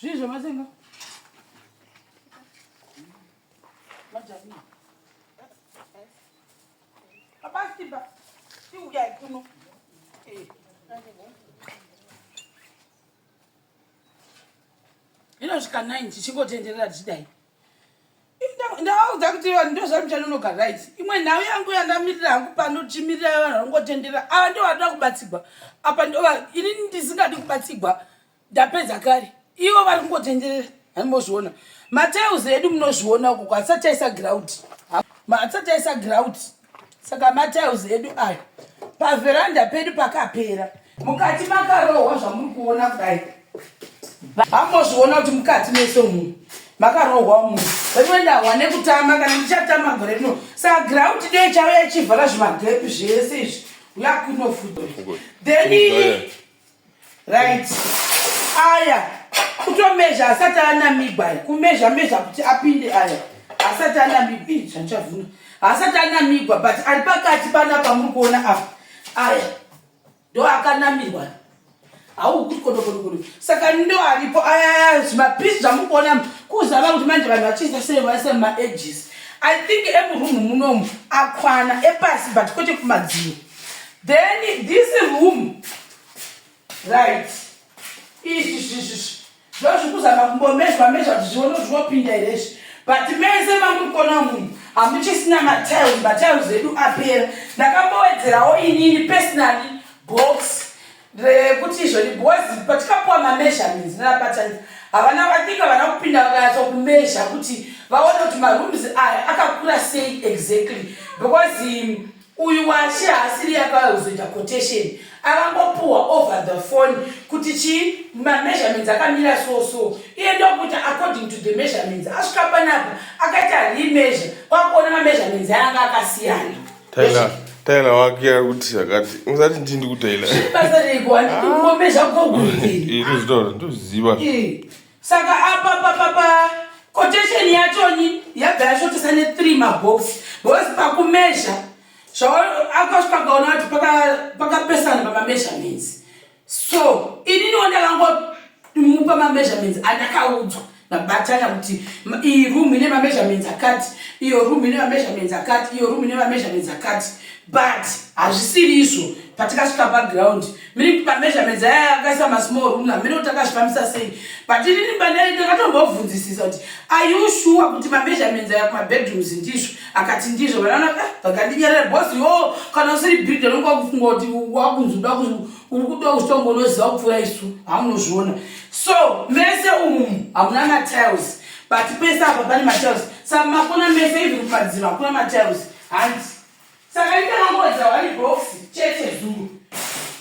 Zvii zvamatenga? Majani. Baba Simba, chiuyai kuno. Eh. Inosvika 9 tichingotenderera tichidai. Ndavaudza kuti vanhu ndozvamuchanonoka right. Imwe nhau yangu yandamirira hangu pano tichimirira vanhu vanongotenderera. Ava ndo vanoda kubatsigwa. Apa ndo ini ndisingadi kubatsigwa. Ndapedza kare. Ivo vari kungotenderera. Handimbozviona. Matiles edu munozviona uko hatisati taisa grout. Hatisati taisa grout. Saka matiles edu ayo. Paveranda pedu pakapera. Mukati makarohwa zvamuri kuona kudai. Hambozviona kuti mukati mese umu makarohwa umu. Veduwe ndahwa nekutama kana ndichatama gore rino. Saka grout ndiyo ichauya ichivhara zvimagepi zvese izvi. Uya kuno futi. Then Right. Aya kutomezha asati anamigwa aya kumezha mezha kuti apinde aya asati anamigwa ii zvandichavhuna asati anamigwa but ari pakati panapa muri kuona apa aya ndo akanamirwa haukuti kodokodokodo saka ndo aripo aya zvimapisi zvamuri kuona kuzava kuti manje vanhu vachiita sei vaisa maages i think emurumu munomu akwana epasi but kwete kumadziro then this room Right. Izvi zvi ndozvikuzama kumbomezwa mezwa kuti zvione kuti zvinopinda here izvi. But mese mamuri kuona munhu hamuchisina matiles, matiles edu apera. Ndakambowedzerawo inini personally box rekuti izvoni because patikapuwa mameasurements nanabatanidza havana vathink havana kupinda vakanyatso kumezha kuti vaone kuti marooms aya akakura sei exactly because Uyu washe haasiri akauya kuzoita quotation akangopuhwa over the phone kuti chii mameasurements akamira so so iye ndokuita according to the measurements asvika panapa akaita remeasure kwakuona mameasurements ayanga akasiyana. Tyler, Tyler wake ari kuti zvakati musati ndini ndikutaila basa reiko handidi kungomezha google ndozvitaura ndozviziva Saka apa pa pa pa quotation yachoni yabva yashotesa ne 3 mabox because pakumezha akasvika kaona kuti pakapesana pamameasurements so ininiwo ndakangomupa mameasurements andakaudzwa nabatanya kuti iyi room ine mameasurements akati iyo room ine mameasurements akati iyo room ine mameasurements akati but hazvisiri izvo patikasvika paground meaning pameasurements aya akaisa masmall rooms hamene kuti akazvifambisa sei but inini bandai ndakatombobvunzisisa kuti are you sure kuti mameasurements aya kumabedrooms ndizvo akati ndizvo vanaona ah, vakandinyarara because yo kana usiri builder unonga wakufunga kuti wakunzi uda uri kuda kuzitongo unoziva kupfuura isu hamunozviona so mese umu hamuna matiles but pese apa pane matiles saka makona mese even kumadziro hakuna matiles hanzi Saka ndikangoedza one box chete zuro.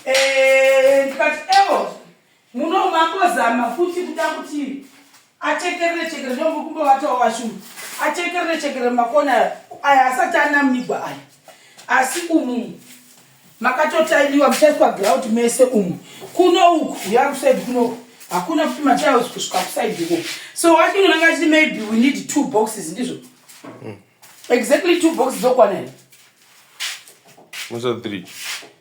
Eh, ndikati ewo muno mambozama futi kuda kuti achekerere chekerere ndombo kumbovatawo vashuru achekerere chekerere makona aya asati anamigwa aya asi umu makatotailiwa muchaiswa grout mese umu kuno uku uya kusaidi kuno hakuna futi matiles kusvika kusaidi uko so wachinonanga achiti maybe we need two boxes ndizvo mm. Exactly two boxes dzokwana here? Musa three.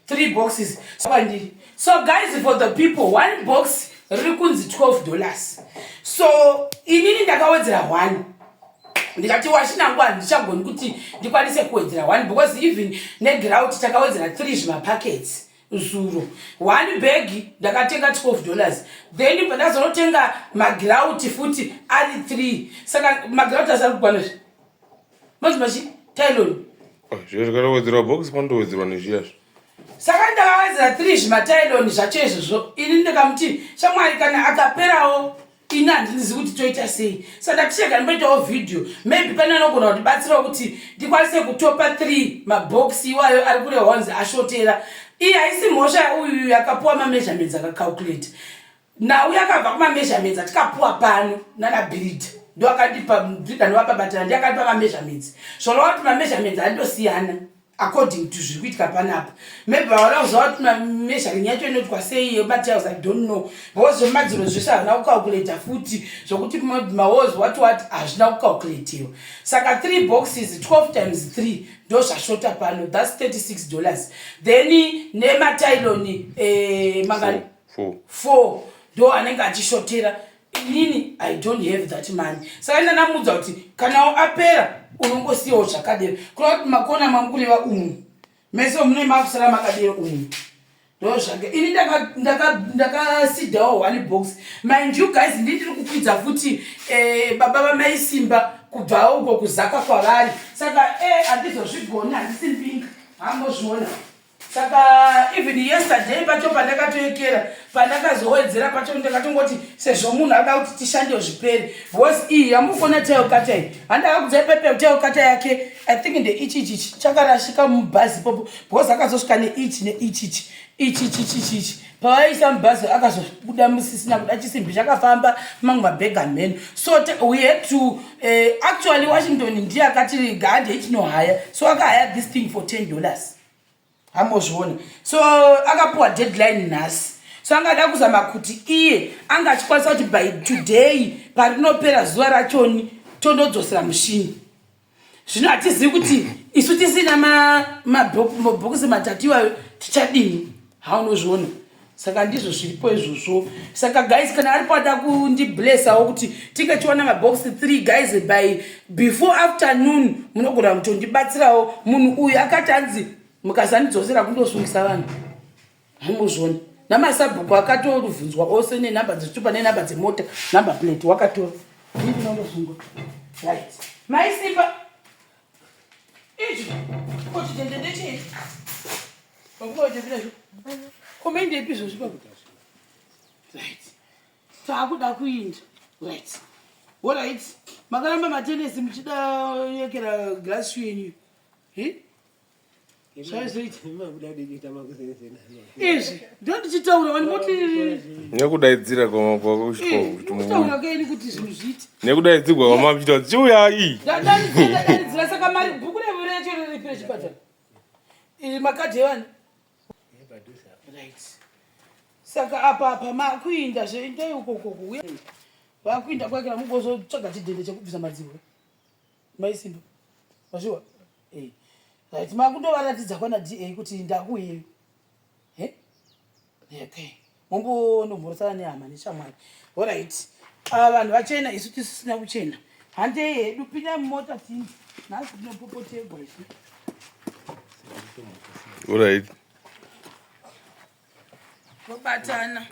Three boxes. Kwandiri. So guys for the people one box riri kunzi $12. So inini ndakawedzera one. Ndikati washinangu handichagoni kuti ndikwanise kuwedzera one because even negrout takawedzera three zvimapackets. zuro one bag ndakatenga $12 then ndazonotenga magrauti futi ari 3 saka magrauti asari kukwana zve manzi machi tylon oh, zvikatowedzerwa box panotowedzerwa nezviyazvo saka ndakawedzera 3 zvimatylon zvacho izvozvo ini ndikamuti shamwari kana akaperawo Ini handindizi kuti toita sei saka ndatichega ndimboitawo video maybe pane anogona kundibatsirawo kuti ndikwanise kutopa 3 mabox iwayo ari kurehwa kunzi ashotera. Iyi haisi mhosva yauyu yakapuwa mameasurements akacalculate nhau yakabva kumameasurements atikapuwa pano nana bhiridha ndo akandipa bhiridha ndovababatana ndiye akandipa mameasurements zvoreva kuti mameasurements andosiyana according to zviri kuitika panapa maybe vaona kuziva kuti measuring yacho inoitwa sei yematiles i don't know because zvemadziro zvese hazvina kucalculata futi zvokuti mawalls what what hazvina kucalculatiwa saka 3 boxes 12 times 3 ndo zvashota pano thats $36 then nematiloni eh, mangani 4 ndo anenge achishotera. Inini I don't have that money. Saka ndanamuudza kuti kana apera unongosiyawo zvakadero. Kureva kuti makona mamukureva umu. Mese mune makusara makadero umu. Ndozvake. Ini ndakasidawo one box. Mind you guys, ndini ndiri kukwidza futi eh, baba vamai Simba kubva uko kuzaka kwavari. Saka eh handizozvigoni, handisi mbinga. Hambozviona. Saka even yesterday pacho pandakatoekera pandakazowedzera pacho ndakatongoti sezvo munhu ada kuti tishande zvipere because iyi yamuri kuona tailkata iyi handakakudzai pepe tailkata yake I think ndeichi ichichi chakarashika mubhazi ipopo because akazosvika neichi neichichi ichi chichi chichi pavaisa mubhazi akazobuda musisina kuda chisimbi chakafamba mamwe mabhega mheno. So we had to actually Washington ndiye akati gande ichinohaya, so akahaya this thing for $10. Hambozviona. So akapiwa deadline nhasi, so angada kuzama kuti iye anga achikwanisa kuti by today parinopera zuva rachoni tondodzosera mushini. Zvino hatizivi kuti isu tisina mabhokisi matatu iwayo tichadini. Haunozviona. Saka ndizvo zviripo izvozvo. Saka guys, kana aripo ada kundiblessawo kuti tinge tiwana mabhokisi 3 guys by before afternoon, munogona kutondibatsirawo. Munhu uyu akati anzi mukasandidzosera kundosungisa vanhu. Hamuzviona namasabhuku akatorubvunzwa ose nenhamba dzechitupa nenhamba dzemota, number plate wakatora. Ndinondosungwa. Right, maisimba icho kochitende ndechei pakuvautepinazvo komaindepi izvozvi paku. Right, taakuda kuinda. Right, alright, makaramba matenesi muchida yekera glass shoe yenyu zvaizoita izvi. Ndo ndichitaura vanhu moti Nekudaidzira. Kutaura keni kuti zvinhu zviite. Nekudaidzirwa kwamamuchita kuti chiuyai. Ndadanidzira. Saka mari bhuku recho riripi rechipatara iri makadhi evana? Right, saka apa makuinda zveindai ukokoko vakuinda kwakira mugozotsvaga chidhende chekubvisa madzihwe maisimba mazviwa. Right, makundovaratidza kwana da kuti ndakuyeyo. Okay, mombonomhorosana nehama neshamwari. Alright, ava vanhu vachena, isu tisisina kuchena. Handei hedu, pinda mumota tini. Nhasi tinopopotegwa isu. Alright. Tobatana.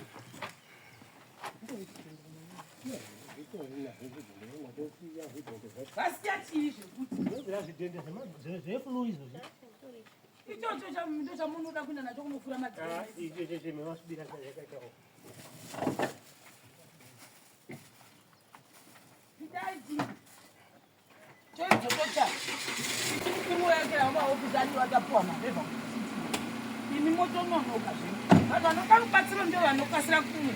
Vasiya chii zvekuti zvidhende zveflu izvozvi? Ichocho ndo chamunoda kuenda nacho kunofura madziro. Izvozvo mevasvibira zvakaitawo. Pidaiti choidzotocha chimukuru maofisi acho akapuwa mavhevha. Imi motononoka zvenyu. Vanhu vanoda rubatsiro ndo vanokasira kuuya,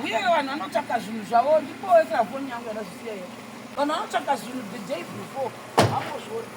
uye vanhu vanotsvaka zvinhu zvavo. Ndipowesera foni yangu yandazvisiya iyo. Vanhu vanotsvaka zvinhu the day before. Hambozviona.